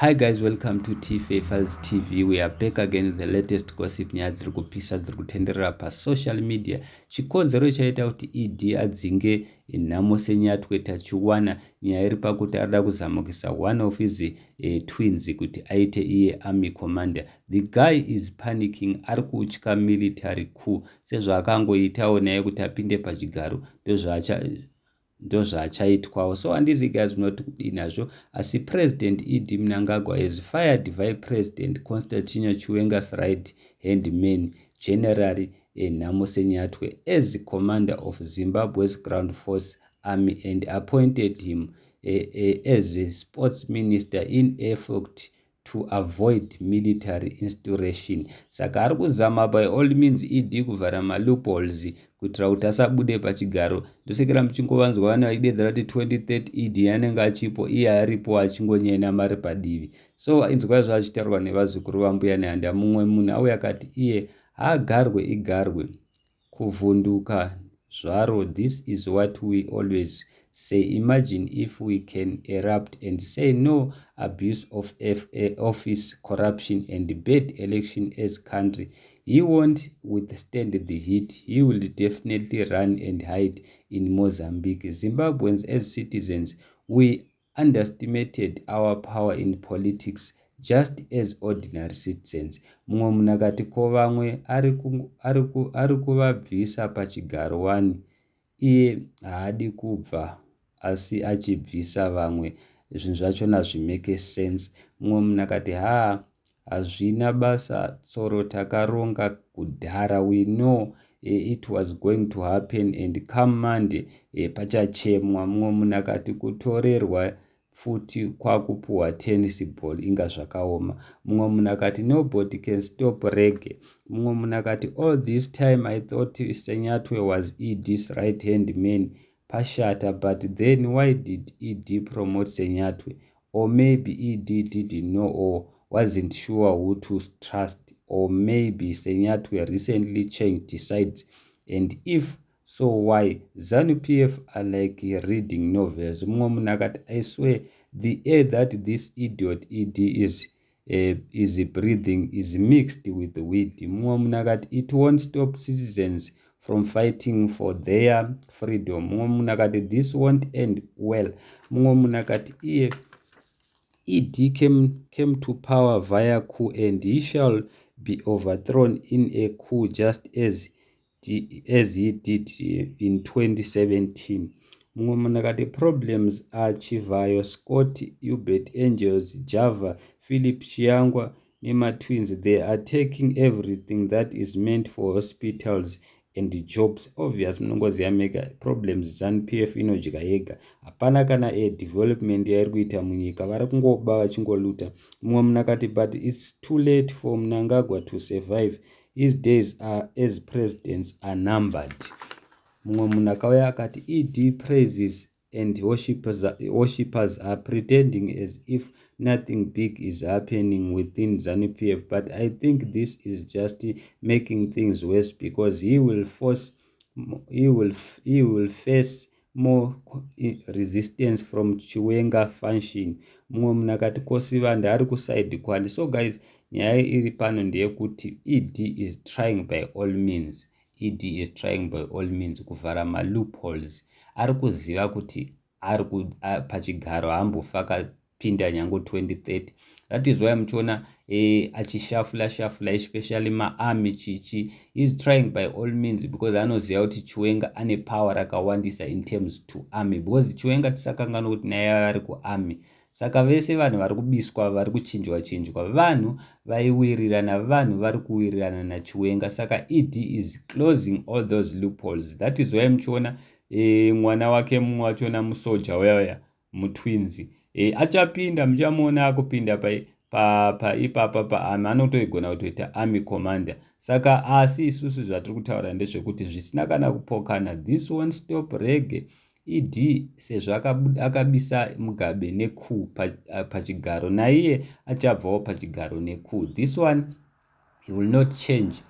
Hi guys, welcome to TFA Files TV. We are back again with the latest gossip. Nyaya dziri kupisa dziri kutenderera pasocial media. Chikonzero chaita kuti ED adzinge Nhamo Senyatwe tachiwana. Nyaya iri pakuti arida kuzama kuisa one of his twins kuti aite iye army commander. The guy is panicking, ari kutya military coup sezvaakangoitawo naye kuti apinde pachigaro, ndozvaacha ndozvaachaitwawo. So handizi guys munoti kudii nazvo, asi President ED Mnangagwa has fired Vice President Constantino Chiwenga's right hand man, General Nhamo Senyatwe, as commander of Zimbabwe's ground force army and appointed him as a sports minister in effort to avoid military instauration. Saka ari kuzama by all means ED kuvhara maloopholes kuitira kuti asabude pachigaro. Ndosekera muchingovanzwa vana vachidedzera kuti 2030 ED anenge achipo, iye aripo achingonyena mari padivi. So inzwai zvaachitaurwa nevazukuru vaMbuya Nehanda. Mumwe munhu auya akati iye haagarwe igarwe kuvhunduka zvaro. This is what we always say. Imagine if we can erupt and say no abuse of office, corruption and bad election as country. He won't withstand the heat. He will definitely run and hide in Mozambique. Zimbabweans, as citizens, we underestimated our power in politics just as ordinary citizens. Mumwe munhu akati ko vamwe ari kuvabvisa pachigaro wani, iye haadi kubva asi achibvisa vamwe. Zvinhu zvachona zvimake sense. Mumwe munhu akati haa, hazvina basa, tsoro takaronga kudhara. We know it was going to happen and come Monday pachachemwa. Mumwe munhu akati kutorerwa futi kwakupuhwa tennis ball, inga zvakaoma. Mumwe munhu akati nobody can stop reggae. Mumwe munhu akati all this time I thought Senyatwe was ED's right hand man. Pashata. But then why did ED promote Senyatwe? Or maybe ED didn't know or wasn't sure who to trust, or maybe Senyatwe recently changed sides, and if so, why? ZANU PF are like reading novels. Mumwe munhu akati I swear the air that this idiot ED is breathing is mixed with weed. Mumwe munhu akati it won't stop citizens from fighting for their freedom. Mumwe munhu akati this won't end well. Mumwe munhu akati iye ED came to power via coup and he shall be overthrown in a coup just as he did in 2017. Mumwe munhu akati problems are Chivayo, Scott, Uebert Angel, Java, Philip Chiyangwa nematwins. They are taking everything that is meant for hospitals and jobs. Obvious, munongoziva mega problems. ZANU PF inodya yega, hapana kana adevelopment yairi kuita munyika, vari kungoba vachingoluta. Mumwe munhu akati but it's too late for Mnangagwa to survive. His days are as presidents are numbered. Mumwe munhu akauya akati ED praises and worshippers are pretending as if nothing big is happening within ZANU PF, but I think this is just making things worse because he will face more resistance from Chiwenga faction. Mumwe munhu akati ko Sibanda ari kuside kwani? So guys, nyaya iri pano ndeyekuti ED is trying by all means, ED is trying by all means kuvhara maloopholes. Ari kuziva kuti ari pachigaro haambofa akapinda nyange 2030. That is why muchiona achishafula shafula, especially maarmy chichi. Is trying by all means because anoziva kuti Chiwenga ane power rakawandisa in terms to army, because Chiwenga, tisakanganwa kuti naye vari kuarmy. Saka vese vanhu vari kubiswa, vari kuchinjwa chinjwa, vanhu vaiwirirana, vanhu vari kuwirirana naChiwenga. Saka ED is closing all those loopholes. That is why muchiona mwana wake mumwe wachona musoja uya uya mutwins achapinda, muchamuona akupinda paipapa paarmy, anotoigona kutoita army commander. Saka asi isusu zvatiri kutaura ndezvekuti zvisina kana kupokana, this won't stop reggae. ED sezvo akabisa Mugabe necoup pachigaro, naiye achabvawo pachigaro necoup. This one, he will not change.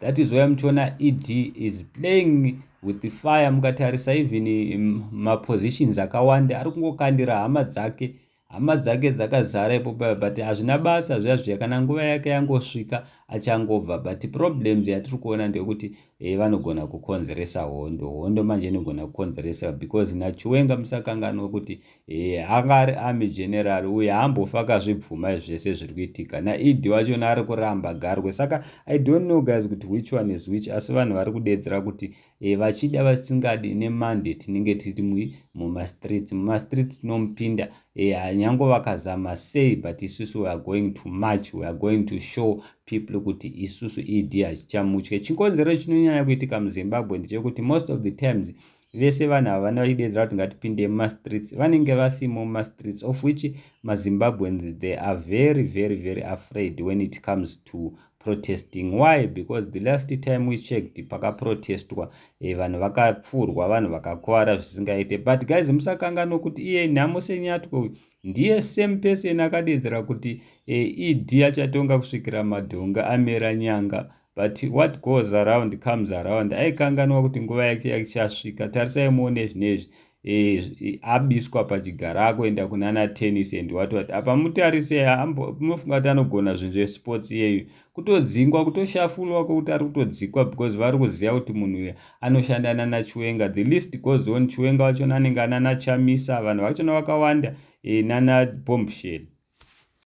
That is why muchiona ED is playing with the fire. Mukatarisa even mapositions akawanda ari kungokandira hama dzake. Hama dzake dzakazara ipo paya, but hazvina basa zviya zviya. Kana nguva yake yangosvika, achangobva. But problems yatiri kuona ndeyekuti vanogona kukonzeresa hondo. Hondo manje inogona kukonzeresa because naChiwenga, musakanganwa kuti anga ari army general uye haambofa akazvibvuma zvese zviri kuitika. NaED wachona ari kuramba garwe. Saka I don't know, guys, kuti which one is which, asi vanhu vari kudedzera kuti vachida vasingadi, neMonday tinenge tiri mumastreets. Mumastreets tinomupinda nyange vakazama sei, but isusu we are going to march. We are going to show people kuti isusu ED hachichamutye. Chikonzero chinonyanya kuitika muZimbabwe ndechekuti most of the times vese vanhu ava vana vachidedzera kuti ngatipinde mumastreets, vanenge vasimo mumastreets, of which maZimbabweans, they are very, very, very afraid when it comes to protesting. Why? Because the last time we checked, pakaprotestwa, vanhu vakapfurwa, vanhu vakakuvara zvisingaite. But guys, musakanganwa kuti iye Nhamo Senyatwe ndiye same person akadedzera kuti ED achatonga kusvikira madhonga amera nyanga. But what goes around comes around. Aikanganwa kuti nguva yake yachasvika. Tarisai muone zvinezvi, abiswa pachigaro, akuenda kunana tennis and what what. Apa mutarise, munofunga kuti anogona zvinhu zvesports iyeyu? Kutodzingwa, kutoshafulwa kwokuti ari kutodzikwa because vari kuziva kuti munhu uyu anoshanda nanaChiwenga. The list goes on. Chiwenga wachona anenge anana Chamisa, vanhu vachona vakawanda, nana Bombshell.